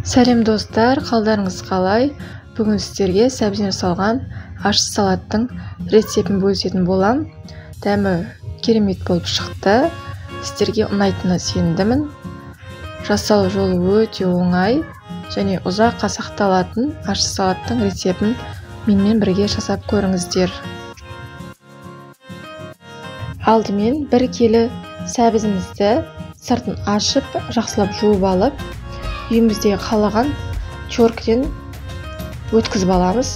Сәлем достар, қалдарыңыз қалай? Бүгін сіздерге сәбізден жасалған ащы салаттың рецептін бөлісетін болам. Дәмі керемет болып шықты. Сіздерге ұнайтынына сендімін. Жасау жолы өте оңай және ұзаққа сақталатын ащы салаттың рецептін менімен бірге жасап көріңіздер. Алдымен 1 келі сәбізімізді сыртын ашып, жақсылап жуып алып, үйімізде қалаған теркіден өткізіп аламыз.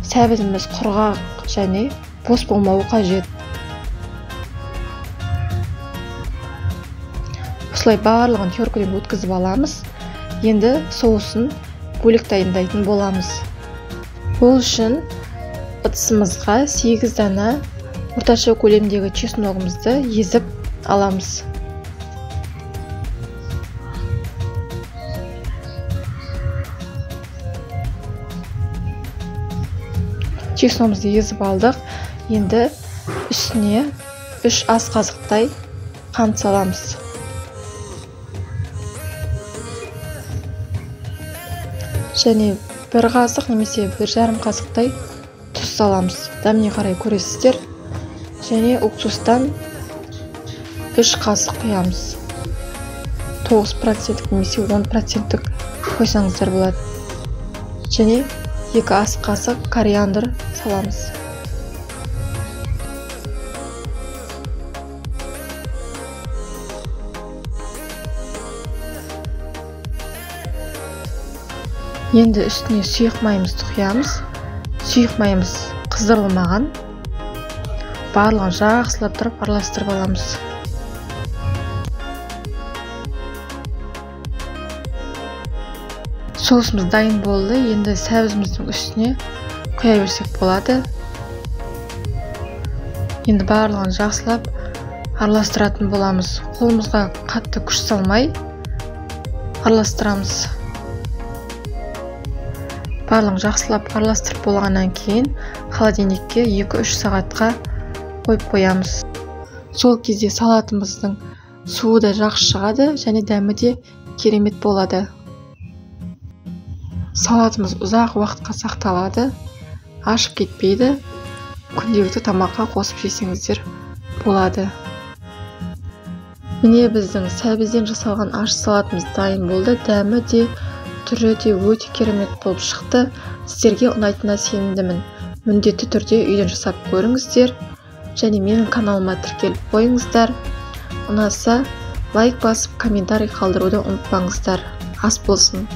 Сәбізіміз құрғақ және бос болмауы қажет. Осылай барлығын теркіден өткізіп аламыз. Енді соусын бөлек дайындайтын боламыз. Ол үшін ыдысымызға 8 дана орташа көлемдегі чесногымызды езіп аламыз. Чесногымызды езіп алдық. Енді үстіне 3 ас қасықтай қант саламыз. Және 1 қасық немесе 1,5 қасықтай тұз саламыз. Дәміне қарай көресіздер. Және уксустан 3 қасық құямыз. 9% немесе 10% қойсаңыздар болады. Және 2 ас қасық кориандр саламыз. Енді үстіне сұйық майымызды құямыз. Сұйық майымыз қыздырылмаған. Барлығын жақсылап тұрып араластырып аламыз. Соусымыз дайын болды. Енді сәбізіміздің үстіне құя берсек болады. Енді барлығын жақсылап араластыратын боламыз. Қолымызға қатты күш салмай араластырамыз. Барлығын жақсылап араластырып болғаннан кейін холодильникке 2-3 сағатқа қойып қоямыз. Сол кезде салатымыздың суы да жақсы шығады және дәмі де керемет болады. Салатымыз ұзақ уақытқа сақталады, ашып кетпейді. Күнделікті тамаққа қосып жесеңіздер болады. Міне біздің сәбізден жасалған ащы салатымыз дайын болды. Дәмі де, түрі де өте керемет болып шықты. Сіздерге ұнайтынына сенімдімін. Міндетті түрде үйден жасап көріңіздер және менің каналыма тіркеліп қойыңыздар. Ұнаса лайк басып, комментарий қалдыруды ұмытпаңыздар. Ас болсын.